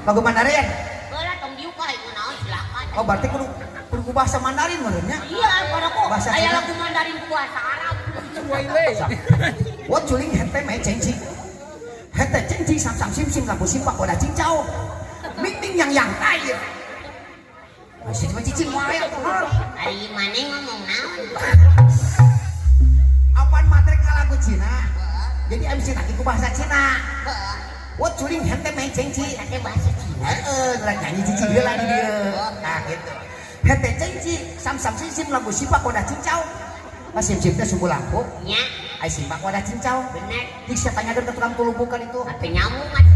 Lagu Mandarin. Heula tong diuk ka ieu naon silakan. Oh, berarti kudu kudu ku bahasa Mandarin meureun nya. Iya, pada kok Bahasa aya Cina. Lagu Mandarin ku bahasa Arab. 我主领很得没前期，很得经济上上心心lampu simpak pada cincau. Ming ming yang yang tai. Masih cuma cicing wae atuh. Ari maneh ngomong naon? Apaan matre ka lagu Cina? Jadi MC nanti ku bahasa Cina. Heeh. 我主领很得没前期。 Eta bahasa Cina. Heeh, rek nyanyi cicing heula di dieu. Nah, gitu. Hete cengci, sam-sam sim lagu simpak wadah cincau. Pas sim-sim teh sumbu lampu, Nya, ai simpak wadah cincau. Bener. Jadi saya tanyakan ke tukang tulumpukan itu. Atuh nyambung atuh.